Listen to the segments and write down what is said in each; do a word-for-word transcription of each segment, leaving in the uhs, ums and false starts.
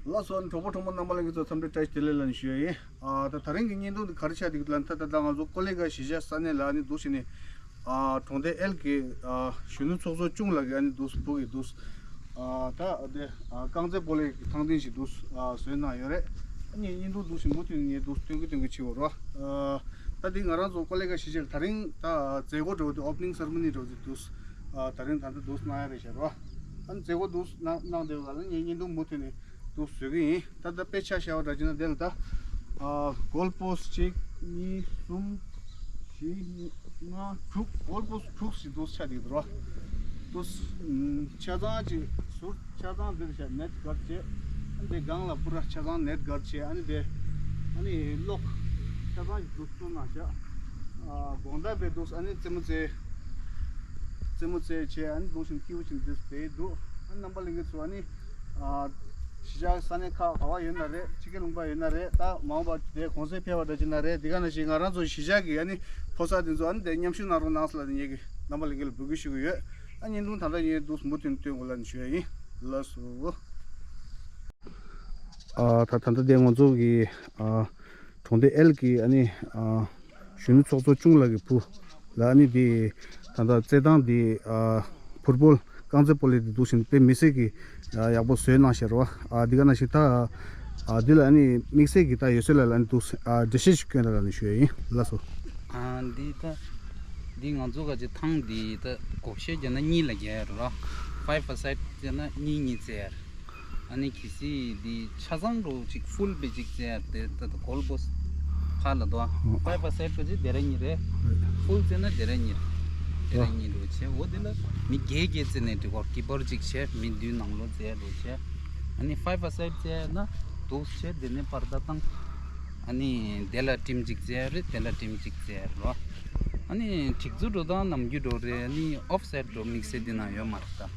ལགས་སོ། གྲོགས་པོ་གྲོགས་མོ་རྣམ་པ་ལྷན་རྒྱས་ཚོ་འཚམས་འདྲི་བཀྲ་ཤིས་བདེ་ལེགས་ལབ་ནས་ཞུ་ཡ་ཡིན། ཨ་ད་ད་རིང་གི་བརྙན་ཐུང་འདི་ག་རེ་ཆགས་འདུག་ལབ་ན། ད་ད་ལྟ་ང་ཚོ་ཀོ་ལི་གྷལ་གཞིས་ཆགས་ས་གནས་ལ་ཨ་ནི་འདུག་བྱས་ནས། ཨ་གྲོང་སྡེ་ཨེལ་གྱི་ཨ་གཞོན་ནུ་ཚོགས་གཙོ་ཅུང་ལགས་ཀྱིས་ཨ་ནི་འདུག་སེ་བུ་གི་འདུག་སེ། ཨ་ད་དེ་ཨ་རྐང་རྩེད་སྤོ་ལོའི་ཐང་འདོན་ཞིག་འདུག་སེ་ཨ་བཟོས་གནང་ཡོད་རེད། ཨ་ནི་བརྙན་ཐུང་འདུག་སེ་མུ་མཐུད་ནས་ངས་འདུག་སེ་སྟོན་གི་སྟོན་གི་བྱེད་འོ་རོ། ཨ་ད་འདི་ང་རང་ཚོ་ཀོ་ལི་གྷལ་གཞིས་ཆགས་ད་རིང་ད་མཛད་སྒོ་འདྲ་བོ་དེ་ཨོ་པ་ནིང་སེ་རེ་མོ་ནི་འདྲ་བོ་དེ་འདུག་སེ། ཨ་ད་རིང་ད་ལྟ་འདུག་སེ་གནང་ཡ་རེད་ཤག་རོ། ཨ་ནི་མཛད་སྒོ་འདུག་སེ་གནང་གནང་བསྡད་པ་ལ་ངས་བརྙན་ཐུང་མུ་མཐུད་ནས་འདུག་སེ་བཟོ་གི་ཡིན། ད་ལྟ་དཔེ་ཆ་བཞག་པ་འདྲ་བྱས་ན་དེ་ལ་ད་ཨ་གོལ་པོ་སི་གཅིག་གཉིས་གསུམ་བཞི་ལྔ་དྲུག་གོལ་པོ་སི་དྲུག་ཞིག་འདུག་སེ་ཆགས་བསྡད་འདུག་རོ། འདུག་སེ་ཆ་ཚང་ཅིག་ཟུར་ཆ་ཚང་འདིར་བཞག་ནེ་ཊི་གར་བྱས། ཨ་འདི་སྒང་ལ་པུ་ར་ཆ་ཚང་ནེ་ཊི་གར་བྱས། ཨ་ནི་དེ་ཨ་ནི་གློག་ཆ་ཚང་ཞིག་འདུག་སེ་བཙུགས་གནང་བཞག་ཨ་དགོང་དག་པའི་འདུག་སེ་ཨ་ནི་རྩེད་མོ་རྩེ། རྩེད་མོ་རྩེ་བྱས། ཨ་ནི་འདུག་སེ་སྐྱིད་པོ་ཞིག་འདུག་སེ་བསྡད་འདུག་ཨ་ནི་རྣམ་པ་ལྷན་རྒྱས་ཚོ་ཨ་ནི་ཨ་གཞིས་ཆགས་ས་གནས་ཁག་ག་བ་ཡོད་ན་རེད། ཕྱི་རྒྱལ་ལུང་པ་ཡོད་ན་རེད། ད་མ་འོངས་པ་དེ་གུང་སེང་ཕེབས་པ་འདྲ་བྱས་ན་རེད། འདི་ག་ནང་བཞིན་ང་རང་ཚོ་གཞིས་ཆགས་ཀྱི་ཨ་ནི་ཕོ་གསར་དེ་ཚོ་ཨ་ནི་དེ་མཉམ་ཞུགས་གནང་རོགས་གནང་ཟེར་ལབ་ནས་ངེད་ཀྱིས་རྣམ་པ་ལྷན་རྒྱས་ལ་འབོད་སྐུལ་ཞུ་གི་ཡོད། ཨ་བརྙན་ཐུང་ད་ལྟ་ངས་འདུག་སེ་མུ་མཐུད་ནས་སྟོན་དགོས་ལབ་ནས་ཞུ་ཡ་ཡིན། ལགས་སོ། ཨ་ད་ད་ལྟ་དེ་ང་ཚོ་གི་ཨ་གྲོང་སྡེ་ཨེལ་གྱི་ཨ་ནི་ཨ་གཞོན་ནུ་ཚོགས་གཙོ་ཅུང་ལགས་ཀྱི་བུ་ལ་ཨ་ནི་དེ་ད་ལྟ་རྩེད་ཐང་དེ་ཨ་ཕུཊ་བོལ་རྐང་རྩེད་སྤོ་ལོ་དེ་འདུག་སེ་དཔེ་མི་སྲིད་ཀྱི་ཨ་ཡག་པོ་བཟོས་གནང་ཤག་རོ། ཨ་འདི་ག་ནང་བཞིན་ད་ཨ་འདི་ལ་ཨ་ནི་དམིགས་བསལ་གྱི་ད་ཡོད་ཚད་ལ་ཨ་ནི་འདུག་སེ་ཨ་འགྲེལ་བཤད་ཞིག་སྐྱོན་དང་ལ་ནི་ཞུ་ཡ་ཡིན། ལགས་སོ། ཨ་འདི་ད་འདི་ང་ཚོ་ག་ཅིག་ཐང་འདི་ད་བགོ་བཤའ་བརྒྱབ་ན་གཉིས་ལ་རྒྱག་ཡ་རོ། ཕའི་ཝི་ཨ་སའིཌ་བརྒྱབ་ན་གཉིས་གཉིས་རྩེ་ཡ་རེད། ཨ་ནི་གལ་སྲིད་འདི་ཆ་ཚང་འགྲོ་ཅིག་ཧྥུལ་བེ་ཅིག་རྩེ་ཡ་དེ་ད་ད་གོལ་པོ་སི་ཁ་ལ་དོ། ཕའི་ཝི་ཨ་སའིཌ་ག་ཅིག་དེ་ར་གཉིས་རེད། ཧྥུལ་རྩེ་ན་དེ་ར་གཉིས་རེད། དེ་ར་གཉིས་འགྲོ་བྱས། འོ་དེ་ལ་མི་བརྒྱད་བརྒྱད་རྩེ་ནས་འགྲིག་གོ། གི་པར་གཅིག་བྱས། མི་བདུན་ནང་ལོགས་རྩེ་ཡ་འགྲོ་བྱས། ཨ་ནི་ཕའི་ཝི་ཨ་སའིཌ་རྩེ་ཡ་ན་འདུག་བྱས། དེ་ནས་པར་ད་བཏང་། ཨ་ནི་དེ་ལ་ཊིམ་གཅིག་རྩེ་ཡ་རེད། དེ་ལ་ཊིམ་གཅིག་རྩེ་ཡ་རོ། ཨ་ནི་སྒྲིག་འཛུགས་འགྲོ་སྟངས་ནམ་རྒྱུན་འགྲོ་རེད། ཨ་ནི་ཨོཕ་སའིཌ་འགྲོ་དམིགས་བསལ་འདི་ན་ཡོད་མ་རེད་ད།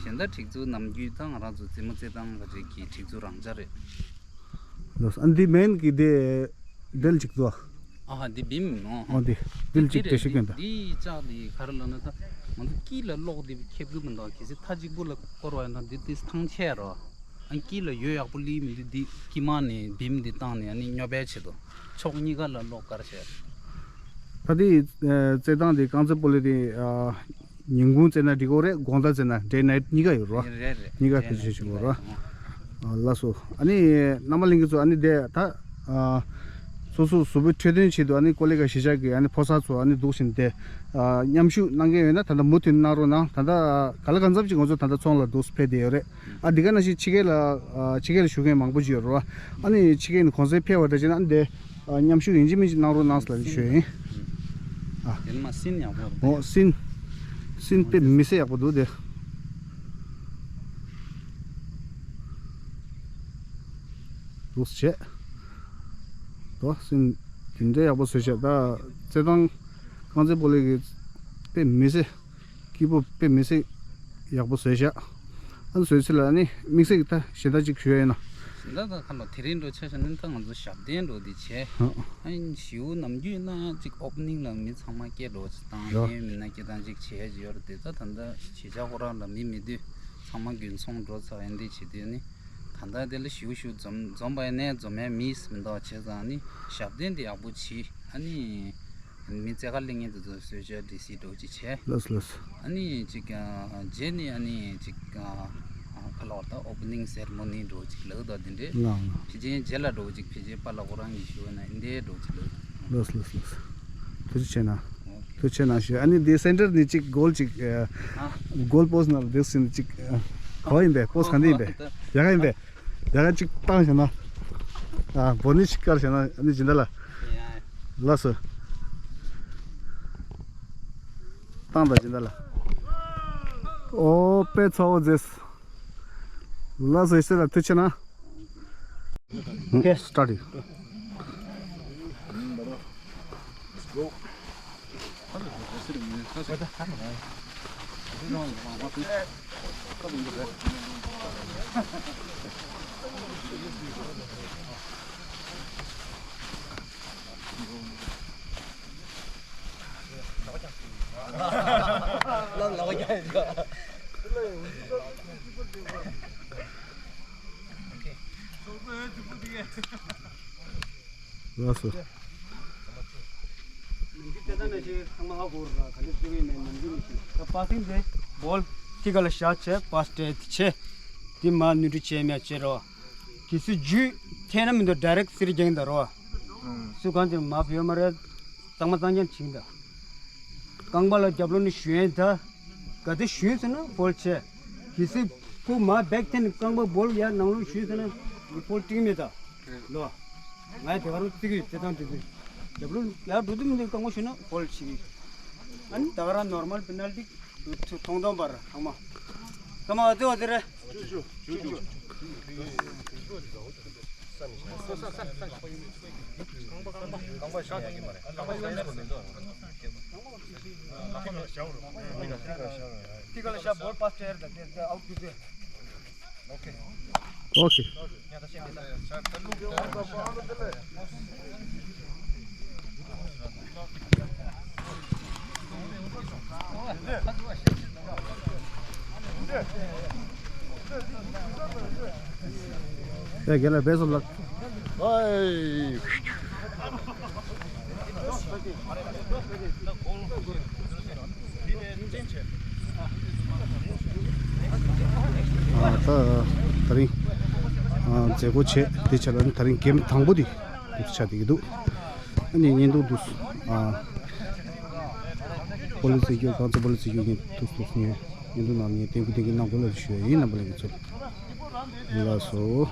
གཞན་དག་སྒྲིག་འཛུགས་ནམ་རྒྱུན་དང་ང་རང་ཚོ་རྩེད་མོ་རྩེ་སྟངས་ག་རེ་གི་སྒྲིག་འཛུགས་རང་འཇགས་རེད། ལགས་སོ། ཨ་འདི་མེན་གི་དེ་དེ་ལ་གཅིག་འདུག་ཨ། ཨ་འདི་བིམ་ནོ། ཨ་འདི་དེ་ལ་གཅིག་དེ་ཞིག་གན་ད། འདི་ལྕགས་འདི་ག་རེ་ལབ་ན་ད་ང་ཚོ་དཀྱིལ་ལ་གློག་འདི་ཁེབས་གི་མི་འདུག་གལ་སྲིད་མཐའ་གཅིག་པོ་ལ་བསྐོར་བ་ཡིན་ན་འདི་དེ་ཐང་ཆད་རོ། ཨ་དཀྱིལ་ལ་ཡོད་ཡག་པོ་ལི་མི་འདུག་འདི་དཀྱིལ་མ་ནས་བིམ་འདི་བཏང་ནས་ཨ་ནི་སྙོབ་པའི་ཆེད་དུ་ཕྱོགས་གཉིས་ཀ་ལ་གློག་དཀར་བྱས། ད་དེ་རྩེད་ཐང་དེ་རྐང་རྩེད་སྤོ་ལོ་དེ་ཨ། ཉིན་གུང་རྩེ་ན་འགྲིག་གོ་རེད། དགོང་དག་རྩེ་ན་ཌེ་ནའིཊ་གཉིས་ཀ་ཡོད་རོ། རེད་རེད། གཉིས་ཀ་ཕལ་ཆེར་བྱེད་དགོས་རོ། ཨ་ལགས་སོ། ཨ་ནི་རྣམ་པ་ལྷན་རྒྱས་ཚོ་ཨ་ནི་དེ་ད་ཨ་སོ་སོ་གཟུགས་པོའི་འཕྲོད་བསྟེན་ཆེད་དུ་ཨ་ནི་ཀོ་ལི་གྷལ་གཞིས་ཆགས་ཀྱི་ཨ་ནི་ཕོ་གསར་ཚོ་ཨ་ནི་འདུག་བཞིན་དེ་ཨ་མཉམ་ཞུགས་གནང་མཁན་ཡོད་ན་ད་ལྟ་མུ་མཐུད་གནང་རོགས་གནང་། ད་ལྟ་ག་ལ་གང་འཚམ་ཅིག་ང་ཚོ་ད་ལྟ་ཚོང་ལ་འདུག་ཕེབས་བསྡད་ཡོད་རེད། ཨ་འདི་ག་ནང་བཞིན་ཕྱི་རྒྱལ་ལ་ཨ་ཕྱི་རྒྱལ་ལ་བཞུགས་མཁན་མང་པོ་ཅིག་ཡོད་རེད་བ། ཨ་ནི་ཕྱི་རྒྱལ་ནས་གུང་སེང་ཕེབས་པ་འདྲ་བྱས་ན་ཨ་ནི་དེ། ཨ་མཉམ་ཞུགས་ཡིན་གཅིག་མིན་གཅིག་གནང་རོགས་གནང་ཟེར་ལབ་ཞུ་ཡིན། ཨ། དེ་ནི་མ་སིན་ཡག་པོ་རེད། འོ་སིན། སིན་དཔེ་མི་སྲིད་ཡག་པོ་འདུག་དེ། འདུག་བྱས། འདུག་སིན་དེ་འདྲ་ཡག་པོ་བཟོས་བྱས། ད་རྩེད་ཐང་རྐང་རྩེད་སྤོ་ལོ་གི་དཔེ་མི་སྲིད། སྐྱིད་པོ་དཔེ་མི་སྲིད་ཡག་པོ་བཟོས་བཞག་ཨ་ནི་བཟོས་ཚེ་ལ་ཨ་ནི་དམིགས་བསལ་གྱི་ད་གཞན་དག་ཅིག་ཞུ་ཡ་ཡིན་ན། གཞན་དག་ད་ཁ་ལོ་དེ་རིང་འགྲོ་ཆ་བཞག་ན་ད་ང་ཚོ་ཞབས་བརྟན་འགྲོ་འདི་བྱས། ཨ་ནི་ཞེའུ་ནམ་རྒྱུན་ན་ཅིག་ཨོ་པ་ནིང་ལ་མི་ཚང་མ་སྐད་འགྲོ་ཅིག་བཏང་། ཡོ། གཞན་མི་སྣ་སྐད་བཏང་ཅིག་བྱས་ཅིག་ཡོད་རེད་དེ། ད་ད་ལྟ་གཞིས་ཆགས་ཁོ་རང་ལ་མི་མེད་དུས་ཚང་མ་རྒྱུན་ཚོང་འགྲོ་ཚར་ཡིན་དེ་བྱེད་དུས་ཨ་ནི་ད་ལྟ་དེ་ལ་ཞེའུ་ཞེའུ་འཛོམས་འཛོམས་པ་ཡིན་ནའི་འཛོམས་ཡ་མིས་མི་འདུག་བྱས་ཙང་ཨ་ནི་ཞབས་བརྟན་དེ་ཡག་པོ་བྱས་ཨ་ནི། མི་རྩེད་གར་ལེན་མཁན་དེ་ཚོ་གསོལ་ཇ་འབྲི་སྲིད་འགྲོ་ཅིག་བྱས། ལགས་སོ་ལགས་སོ། ཨ་ནི་ཅིག་རྗེས་ནས་ཨ་ནི་ཅིག་ཁ་ལོ་ད་ཨོ་པ་ནིང་སེ་རི་མོ་ནི་འགྲོ་ཅིག་ལབ་དང་དེ་འདྲས། ལགས་ལགས། ཕལ་ཆེར་རྗེས་ལ་འགྲོ་ཅིག་ཕལ་ཆེར་པཱ་ལགས་ཁོ་རང་གིས་ཞུ་བ་ན་འདི་འདྲས་འགྲོ་ཅིག་ལབ། ལགས་སོ་ལགས་སོ་ལགས་སོ། ཐུགས་རྗེ་ཆེ་གནང་། ཐུགས་རྗེ་ཆེ་གནང་ཞུ། ཨ་ནི་འདི་སེན་ཊར་ནས་ཅིག་གོལ་ཅིག་གོལ་པོ་སི་ཊི་ནང་ལ་འདུག་ཟིན་ཅིག་ག་བ་ཡིན་པས། པོ་སི་ཊི་ག་འདི་ཡིན་པས། ཡག་ག་ཡིན་པས། ཡ་ག་གཅིག་བཏང་བྱས་ན། ཨ་བོ་ནི་ཞིག་བཀར་བྱས་ན་ཨ་ནི་སྦྱིན་བདག་ལགས། ལགས་སོ། བཏང་དང་སྦྱིན་བདག་ལགས། ཨོ་དཔེ་ཚ་བོ་མཛེས། ལགས་སོ་ཡེ་སེ་ལགས་ཐུགས་རྗེ་གནང་། ཨོ་ཁེ་སི་ཊར་ཊི། ལགས་སོ། པ་སིང་དེ་བོལ་ཏི་ག་ལ་བཞག་བྱས་པ་སི་ཊེ་ཆེ། དེ་མ་ནུ་ཏྲི་ཆེ་མེད་ཆེ་རོ། གི་སུ་ཇུས་ཐེན་ན་མི་འདུག་ཌའི་རེག་སི་རི་རྒྱང་ད་རོ། སུ་གང་ཅིར་མ་བུ་ཡོད་མ་རེད། གཙང་མ་གཙང་རྐྱང་བྱིང་ད། རྐང་པ་ལ་རྒྱབ་ལོགས་ནས་ཞུ་ཡན་ད། ག་དེ་ཞུས་ཟེར་ན་བོལ་ཆེ། གི་སི་ཁོ་མ་བེག་ཐེན་རྐང་པ་བོལ་ཡ་ནང་ལོགས་ཞུས་ཟེར་ན་བོལ་ཏིང་མེད་ད། ལོ། ང་ཡ་དེ་ག་རུ་ཙི་གི་དེ་དང་དེ་དུས། རྒྱབ་ལོགས་ཡར་འགྲོ་དུས་མི་འདུག་རྐང་པ་ཞུས་ན་བོལ་ཆེ་གི། ཨ་ནི་ད་ག་རང་ནོར་མལ་པེ་ནལ་ཏི་ཐོང་ཐོང་པར་ཧང་མ། ཀ་མ་ཨ་ཙི་ཨ་ཙི་རེད། ཏི་ག་ལ་ཤ་བོར་པ་སི་ཊེ་ད་དེ་ཨའུ་ཊི་དེ། ཨོ་ཁེ། ཨོ་ཁེ། ཡ་རྒན་ལགས་བས་སོ་ལགས། ཨའི། ཨ་ད་ད་རིང་ཨ་མཛད་སྒོ་བྱས་དེ་ཆ་ལ་ནི་ད་རིང་གེམ་དང་པོ་དེ་འདུག་ཆ་དེ་གི་འདུག་ཨ་ནི་ཉིན་ཐོ་འདུག་ཨ་པོ་ལི་སི་རྒྱུ་གང་ཚོ་པོ་ལི་སི་རྒྱུ་ཉིན་ཐོ་འདུག་ཉིན་ཉིན་ཐོ་ནང་ཉིན་ཏན་གུ་ཏན་གི་ནང་གོ་ལ་ཞུ་ཡ་ཡིན་ནམ་པ་ལ་ཡིན་ཚོ་ལ་སོ།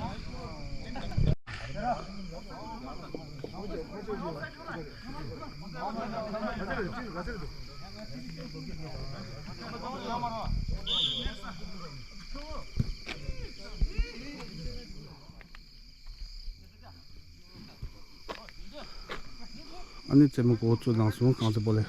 ཨ་ནི་རྩེད་མོ་གོ་ཚོད་ནང་སོང་རྐང་རྩེད་སྤོ་ལེ།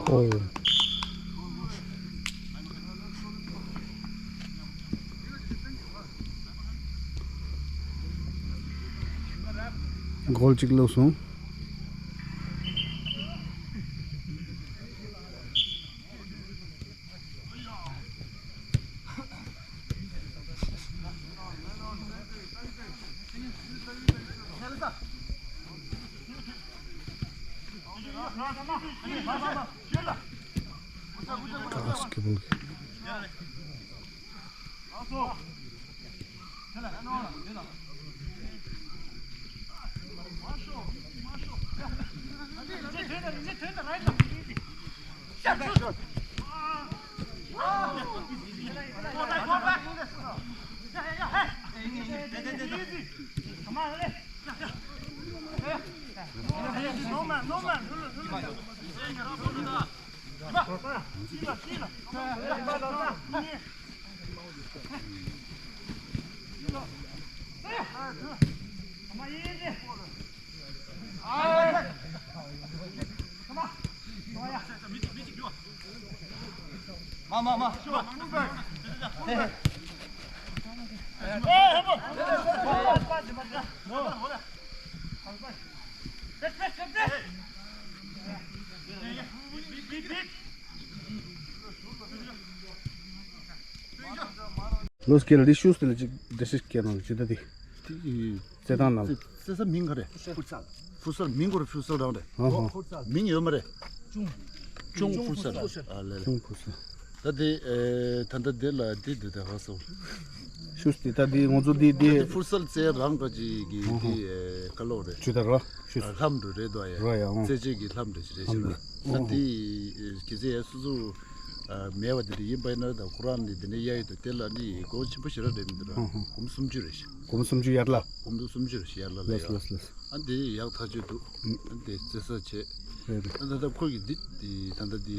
ཨོ། གོལ་གཅིག་བླུགས་སོང་། Basketball. ལོ་སྐྱེལ་ལ་དེ་ཤུས་དེ་ལ་ཅིག་འདྲ་ཞིག་སྐྱེལ་ནང་ལ་ཇི་ལྟ་དེ། རྩེད་ཐང་ནང་ལ། རྩེད་ས་མིང་ག་རེ། ཕུ་སལ། ཕུ་སལ་མིང་ག་རེ། ཕུ་སལ་རང་རེད། ཧོ་ཧོ། མིང་ཡོད་མ་རེད། ཅུང་། ཅུང་ཕུ་སལ། ཨ་ལེ་ལེ། ཅུང་ཕུ་སལ། ད་དེ་ཨེ་ད་ལྟ་དེ་ལ་དེ་དེ་དེ་ཧ་སོ། ཤུས་དེ་ད་དེ་ང་ཚོ་དེ་དེ། ཕུ་སལ་རྩེད་རང་ག་ཅིག་གི་དེ་ཨེ་ག་ལོ་རེད། ཇི་ལྟ་རོ། ཤུས། ལྷམ་འགྲོ་རེད་དོ་ཡ། རོ་ཡ། ཨོ། རྩེད་ཆས་ཀྱི་ལྷམ་འགྲོ་ཅི་རེད་ཤི་ལ། ད་དེ་གི་ཚེ་ཡ་སོ་སོ། མེད་པ་དེ་འདྲ་ཡིན་པ་ཡིན་ན་ད་ཁོ་རང་ནི་དེ་འདྲ་གཡར་ཡོད་དོ། དེ་ལ་ནི་གོང་ཆེན་པོ་ཞེ་དྲག་རེད་མི་འདུག་ར། ཧུང་ཧུང་། སྒོར་མོ་སུམ་ཅུ་རེད་ཤག། སྒོར་མོ་སུམ་ཅུ་ཡར་ལ། སྒོར་མོ་སུམ་ཅུ་རེད་ཤག་ཡར་ལ་ལ་ཡ། ལོས་ལོས་ལོས། ཨ་འདི་ཡག་ཐག་ཆོད་འདུག། ཨ་འདི་རྩེད་ས་བྱས། རེད་རེད། ཨ་ད་ལྟ་ཁོ་གི་འདི་འདི་ད་ལྟ་འདི་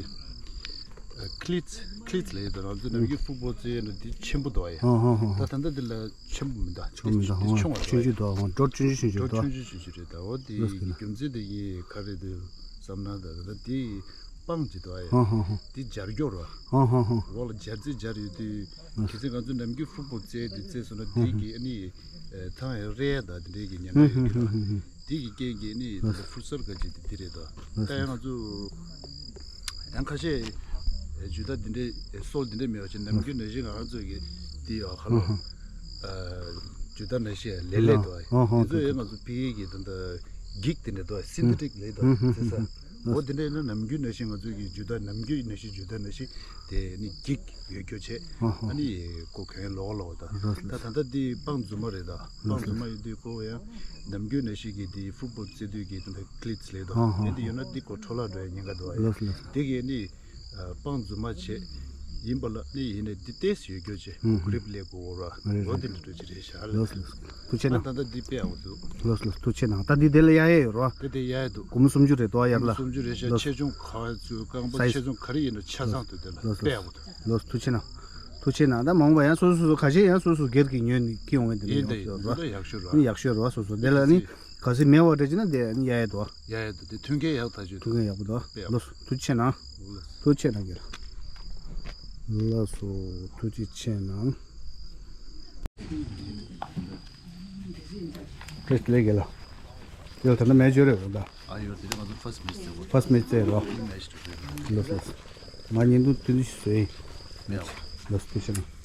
ཨ་ཁི་ལིཊ་ཁི་ལིཊ་ལབ་ཡོད་དོ། ང་ཚོ་ནམ་རྒྱུན་ཧུང་། ཕུཊ་བོལ་རྩེད་ཡོད་ན་འདི་ཆེན་པོ་འདུག་ཨ་ཡ། ཧུང་ཧུང་ཧུང་ཧུང་། ད་ད་ལྟ་འདི་ལ་ཆེན་པོ་མི་འདུག། ཆེན་པོ་མི་འདུག། འདི་ཧུང་། ཆུང་བ་ཆུང་ཆུང་འདུག། ཧུང་། སྒྲོ་ཆུང་ཆུང་ཆུང་ཆུང་འདུག། སྒྲོ་ཆུང་ཆུང་ཆུང་ཆུང་རེད། ད་འོ་འདི་ལོས་ཀྱི་ན། རྒྱུ་མཚན་དེ་ཡིན་ག་རེ་འདུག་བསམ་ན་ད་ད་ལྟ་འདི་སྤང་ཅིག་འདུག་ཨ་ཡ། ཧུང་ཧུང་ཧུང་། འདི་སྦྱར་སྐྱོར་བ། ཧུང་ཧུང་ཧུང་། འོག་ལ་སྦྱར་རྩི་སྦྱར་ཡོད་དུས། ཧུང་། གལ་སྲིད་ང་ཚོ་ནམ་རྒྱུན་ཧུང་། ཕུཊ་བོལ་རྩེ་དུས་རྩེ་སོང་ན། ཧུང་། འདི་གི་ཨ་ནི་ཐང་ཡང་རེ་ཡ་ད་འདི་འདྲའི་གི་ཉེན་ཁ་ཡོད་ཀྱི་ར། ཧུང་ཧུང་ཧུང་ཧུང་། འདི་གི་རྐྱེན་གྱིས་ཨ་ནི་ད་ཧུང་། ཧུང་། ཕུཊ་སལ་ག་ཅིག་འདི་འདི་རེད་དོ། ཧུང་། ད་ཡང་ང་ཚོ་ཡང་ཁ་ཤས་ཇུ་ད་འདི་འདྲའི་སོལ་འདི་འདྲའི་མེད་པ་ཅིག་ནམ་རྒྱུན་ནང་བཞིན་ང་རང་ཚོ་གི་འདི་ཡོད་ཁ་ལོ། ཧུང་། ཧུང་། ཇུ་ད་ནང་བཞིན་ལེ་ལེ་དོ། ཧུང་ཧུང་། འདི་ཚོ་ཡང་ང་ཚོ་ཕ་གི་གི་ད་ད་གིག་དེ་འདྲ་དོ། སིན་ཐེ་ཊིག་ལེ་དོ། ཧུང་ཧུང་ཧུང་ཧུང་། འོ་དེ་འདྲ་ཡིན་ན་ནམ་རྒྱུན་ནང་བཞིན་ང་ཚོའི་གི་ཇུ་ད་ནམ་རྒྱུན་ནང་བཞིན་ཇུ་ད་ནང་བཞིན་དེ་ནི་གིག་ཡོད་རྒྱུ་བྱས། ཧོ་ཧོ། ཨ་ནི་ཁོ་གོན་ལོག་ལོག་ད། ལོས་ལོས། ད་ད་ལྟ་འདི་སྤང་རྫུན་མ་རེད་ད། ལོས་ལོས། སྤང་རྫུན་མ་ཡིན་དུས་ཁོ་ཡང་ནམ་རྒྱུན་ནང་བཞིན་གི་དེ་ཧུང་། ཕུཊ་བོལ་རྩེ་དུས་ཀྱི་ད་ལྟ་ཀི་ལིཊ་ལེ་དོ། ཧོ་ཧོ། དེ་འདི་ཡོད་ན་འདི་ཁོ་འཕྲོ་བརླག་འགྲོ་ཡ་ཉེན་ཁ་འདུག་ཨ་ཡ། ལོས་ལོས། དེ་གི་ནི་སྤང་རྫུན་མ་བྱས་ཡིན་པ་ལ་ནི་ཡིན་ནས་འདི་ཏོག་ཙམ་ཡོད་རྒྱུ་བྱས། ཧུང་། ཧུང་། གྲིབ་ལེགས་པོ་འོ་ར། རེད་འོ་རེད། དེ་འདྲ་འགྲོ་གི་རེད་ཤག་ལ། ལོས་ལོས། ཐུགས་རྗེ་ཆེ་གནང་། ད་ལྟ་འདི་དཔེ་ཡག་པོ་འདུག། ལོས་ལོས། ཐུགས་རྗེ་ཆེ་གནང་། ད་འདི་དེ་ལ་གཡར་ཡས་ཡོད་རོ། དེ་དེ་གཡར་ཡས་འདུག། སྒོར་མོ་སུམ་ཅུ་རེད་དོ། གཡར་ལ། སུམ་ཅུ་རེད་ཤག། ལོས། ཆེ་ཆུང་ག་ཚོད་རྐང་པ་ཆེ་ཆུང་ག་རེ་ཡིན་ན་ཆ་ཚང་འདུག། དེ་ལ། ལོས་ལོས། དཔེ་ཡག་པོ་འདུག། ལོས། ཐུགས་རྗེ་ཆེ་གནང་། ཐུགས་རྗེ་ཆེ་གནང་། ད་མ་འོངས་པ་ཡང་སོ་སོ་སོ་སོ་ཁ་ཤས་ཡང་སོ་སོ་སྒེར་གྱི་ཉོས་ནས་ཁྱེར་ཡོང་བའི་དེ་འདྲ་ཡིན་ཡོང་ད། ཡག་ཤོས་རོ། ཨ་སོ་སོ་དེ་ལ་ནི་གལ་སྲིད་མེད་པ་འདྲ་ཅིག་ན་དེ་ནི་གཡར་ཡས་འདུག། གཡར་ཡས་འདུག། དེ་མཐུན་རྐྱེན་ཡག་ཐག་ཆོད་འདུག། མཐུན་རྐྱེན་ཡག་པོ་འདུག། དཔེ་ཡག་པོ། ལོས། ཐུགས་རྗེ་ཆེ་གནང་། ལོས། ཐུགས་རྗེ་ཆེ་གནང་རྒན་ལགས། ལགས་སོ། ཐུགས་རྗེ་ཆེ་གནང་། ཕེས་ལེགས་རྒན་ལགས། ཡོད་ད་ནི་མེ་ཇོར་རེད་འོ་ད། ཨ་ཡོད་དེ་རིང་ང་ཚོ་ཕར་སི་མེ་ཆི་རྩེ་བ། ཕར་སི་མེ་ཆི་རྩེ་རོ། མེ་ཆི་རྩེ་རོ། ལོས་ལོས། ང་བརྙན་ཐུང་ཐུང་ཞིག་བཟོས་ཡིན། མེད་པ། ལོས། ཐུགས་རྗེ་ཆེ་གནང་།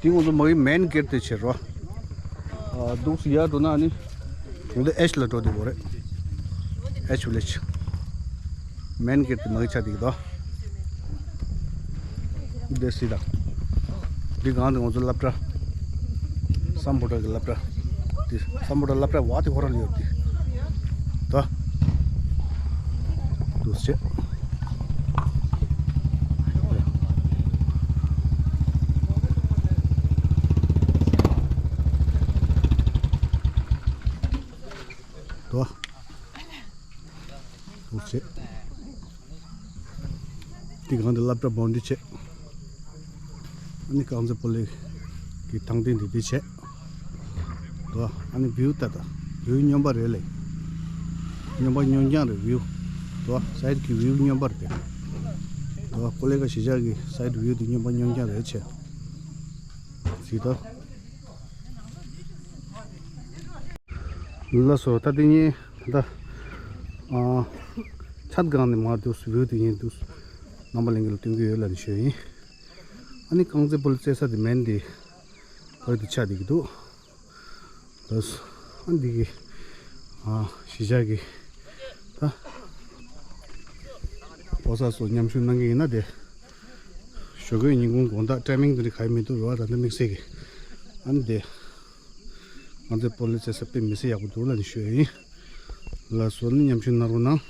དེ་ང་ཚོ་མ་གི་མེན་གེ་ཊི་དེ་བྱེད་རོ། ཨ། འདུག་སེ་ཡར་འགྲོ་ན་ནི་ང་ཚོ་ཨེཆ་ལ་འགྲོ་བདེ་པོ་རེད། ཨེཆ་བི་ལེ་ཇི། མེན་གེ་ཊི་དེ་མ་གི་ཆ་དེ་གི་དོ། འདི་སི་དང་། འདི་སྒང་དེ་ང་ཚོ་སློབ་གྲྭ། སམ་བྷོ་ཊ་གི་སློབ་གྲྭ། འདི་སམ་བྷོ་ཊ་སློབ་གྲྭ་བ་དེ་ཧོ་ར་ལ་ཡོད་དེ། ད། འདུག་སེ་བྱེད། དོ། འདུག་བྱས། དེ་སྒང་དེ་སློབ་གྲྭ་བོན་ཌི་བྱས། ཨ་ནི་རྐང་རྩེད་སྤོ་ལོ་གི་ཐང་སྟེང་དེ་དེ་བྱས། དོ། ཨ་ནི་བིའུ་ལྟ་ད། བིའུ་སྨྱོན་པ་རེད་ལེ། སྨྱོན་པ་སྨྱོན་རྐྱང་རེད་བིའུ། དོ། སའིཌ་གི་བིའུ་སྨྱོན་པ་རེད་དེ། དོ། ཀོ་ལེ་ག་གཞིས་ཆགས་ཀྱི་སའིཌ་བིའུ་དེ་སྨྱོན་པ་སྨྱོན་རྐྱང་རེད་བྱས། གཟིགས་དང་། ལགས་སོ། ད་དེ་ཉིན་ད་ལྟ་ཨ་ཆ་སྒང་ནས་མར་འདུག་བིའུ་དེ་ཉིན་འདུག་རྣམ་པ་ལྷན་རྒྱས་ལ་སྟོན་གྱི་ཡོད་ལབ་ནས་ཞུས་ཡིན། ཨ་ནི་རྐང་རྩེད་སྤོ་ལོ་རྩེ་ས་དེ་མེན་དེ་བར་དུ་ཆགས་བསྡད་ཀྱི་འདུག་ལགས་སོ། ཨ་འདི་གི་ཨ་གཞིས་ཆགས་ཀྱི་ད་ཕོ་གསར་ཚོ་མཉམ་ཞུགས་གནང་གི་ཡིན་ན་དེ། ཞོགས་ཀའི་ཉིན་གུང་དགོང་དག་ཊའི་མིང་དེ་འདྲ་ག་ཡེ་མི་འདུག་རེད་བ། ད་ལྟ་དམིགས་བསལ་གྱི་ཨ་ནི་དེ། ང་ཚོའི་སྤོ་ལོ་རྩེ་ས་དཔེ་མི་སྲིད་ཡག་པོ་འདུག་ལབ་ནས་ཞུ་ཡ་ཡིན། ལགས་སོ། ནི་མཉམ་ཞུགས་གནང་རོགས་གནང་།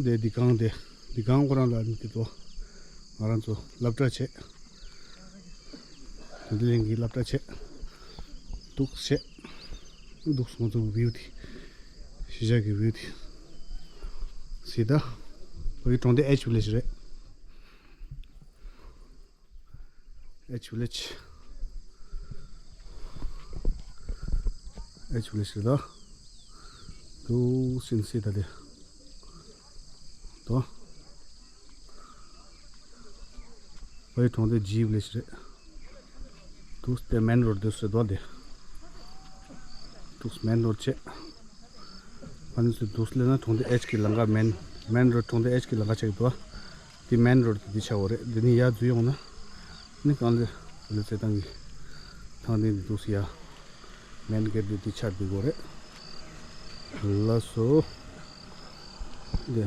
འདི་འདི་སྒང་དེ། འདི་སྒང་ཁོ་རང་ལ་ནི་དེ་དོ། ང་རང་ཚོ་སློབ་གྲྭ་བྱས། དེ་འདི་ལན་གྱི་སློབ་གྲྭ་བྱས། འདུག་བྱས། འདུག་སོང་ཚོ་བིའུ་དེ། གཞིས་ཆགས་ཀྱི་བིའུ་དེ། གཟིགས་དང་། བོད་ཀྱི་གྲོང་སྡེ་ཨེཆ་བི་ལེ་ཇི་རེད། ཨེཆ་བི་ལེ་ཇི། ཨེཆ་བི་ལེ་ཇི་རེད་ད། འདུག་སེ་གཟིགས་ད་དེ། དོ། བོད་གྲོང་སྡེ་ཇི་བི་ལེ་ཇི་རེད། འདུག་སེ་མེན་རོ་ཌི་འདུག་སེ་དོ་དེ། འདུག་སེ་མེན་རོ་ཌི་བྱས། ཨ་ནི་སུ་འདུག་སེ་ལབ་ན་གྲོང་སྡེ་ཨེཆ་གི་ལམ་ཁ་མེན། མེན་རོ་ཌི་གྲོང་སྡེ་ཨེཆ་གི་ལམ་ཁ་ཆགས་ཀྱི་འདུག་དེ་མེན་རོ་ཌི་དེ་འདི་ཆགས་པ་རེད། འདི་ནས་ཡར་འཛུལ་ཡོང་ན། ནི་རྐང་རྩེད་སྤོ་ལོ་རྩེད་སྟངས་ཀྱི་ཐང་སྟེང་དེ་འདུག་སེ་ཡ། མེན་གེ་ཊི་དེ་དེ་ཆགས་བསྡད་ཀྱི་ཡོད་རེད། ལགས་སོ། འདི།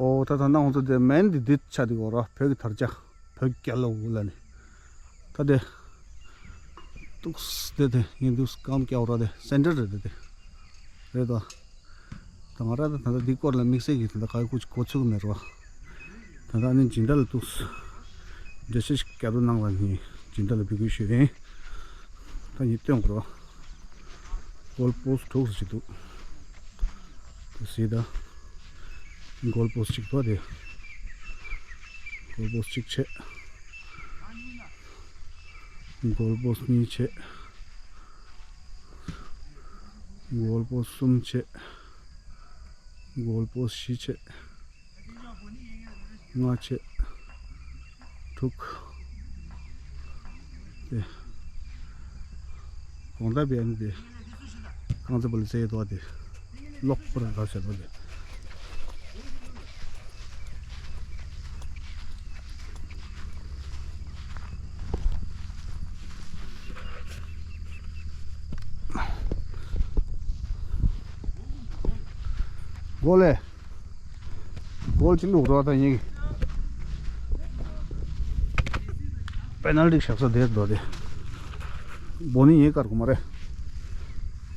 ཨོ་ད་ད་ནང་ཚོ་དེ་མེན་དེ་འདི་ཆགས་བསྡད་ཀྱི་ཡོད་རེད། བོད་ཀྱི་དར་ཆ། བོད་རྒྱལ་ལོ་ལ་ནི། ད་དེ། ཏུགས་དེ་དེ་ངས་འདུག་སྐམ་སྐྱ་བོ་ར་དེ་སེན་ཊར་རེད་དེ་དེ། རེད་དོ། ད་ང་ར་ད་ད་ལྟ་འདི་སྐོར་ལ་དམིགས་བསལ་གྱི་ད་ལྟ་ག་ཡེ་ཁུ་ཅིག་གོ་ཚུགས་མེད་རོ། ད་ལྟ་ནི་སྦྱིན་བདག་ལ་ཏུགས། འགྲེལ་བཤད་ཞིག་རྒྱག་རོགས་གནང་ལ་ནི་སྦྱིན་བདག་ལ་འབོད་སྐུལ་ཞུས་ཡིན། ད་ནི་སྟོན་དགོས་རོ། གོལ་པོ་སི་ཊི་དྲུག་ཅིག་འདུག་དེ་གཟིགས་དང་། གོལ་པོ་སི་ཊི་གཅིག་འདུག་དེ། གོལ་པོ་སི་ཊི་གཅིག་བྱས། གོལ་པོ་སི་ཊི་གཉིས་བྱས། གོལ་པོ་སི་ཊི་གསུམ་བྱས། གོལ་པོ་སི་ཊི་བཞི་བྱས། ལྔ་བྱས། དྲུག་དེ། གོང་ལྟ་བས་ནི་དེ། རྐང་རྩེད་སྤོ་ལོ་རྩེ་ཡས་དོ་དེ། ལོག་པར་རག་བྱས་དོ་དེ། གོལ་ལེ། གོལ་གཅིག་བླུགས་རོགས་ད་ཡིན། པེ་ནལ་ཊི་བཞག་ས་དེར་འགྲོ་དེ། བོ་ནི་ཡིན་དཀར་གོ་མ་རེད།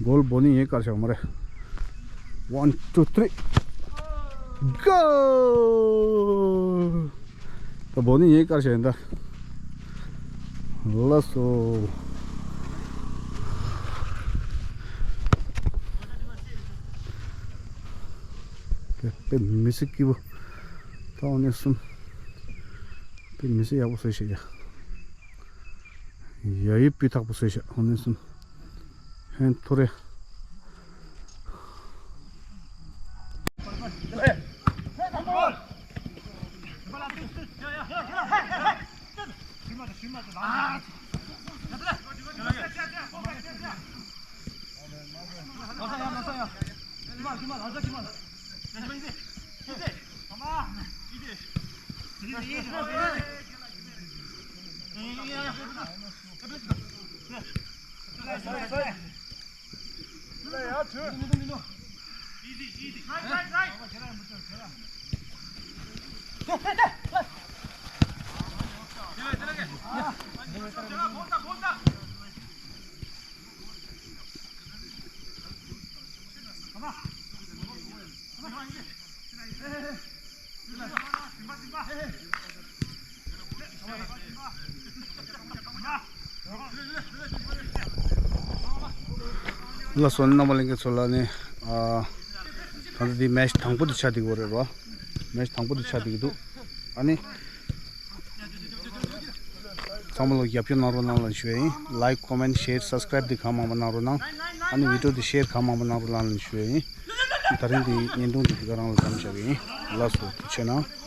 གོལ་བོ་ནི་ཡིན་དཀར་བཞག་མ་རེད། One, two, three, go! ད་བོ་ནི་ཡིན་དཀར་བཞག་ཡིན་ད། ལགས་སོ། དཔེ་མི་སྲིད་སྐྱིད་པོ། ད་འོ་ནས་གསུམ། དཔེ་མི་སྲིད་ཡག་པོ་བཟོས་ཤག་ཡ། ཡ་ཡི་སྤུས་དག་པོ་བཟོས་ཤག་འོ་ནས་གསུམ། ཧན་ཐོ་རེ། ལགས་སོ། རྣམ་པ་ལྷན་རྒྱས་ཚོ་ལ་ནི། ཨ། ད་ལྟ་འདི་མེ་ཆི་དང་པོ་དེ་ཆགས་བསྡད་ཀྱི་ཡོད་རེད་རོ། མེ་ཆི་དང་པོ་དེ་ཆགས་བསྡད་ཀྱི་འདུག་ཨ་ནི། ཚང་མ་ལ་རྒྱབ་སྐྱོར་གནང་རོགས་གནང་ལ་ཞུ་ཡ་ཡིན། Like, comment, share, subscribe དེ་གང་མང་མང་གནང་རོགས་གནང་། ཨ་ནི་video དེ་share གང་མང་མང་གནང་རོགས་གནང་ལ་ཞུ་ཡ་ཡིན། ད་རིང་འདི་བརྙན་ཐུང་འདི་འདི་ག་རང་ལ་མཚམས་བཞག་གི་ཡིན། ལགས་སོ། ཐུགས་རྗེ་གནང་།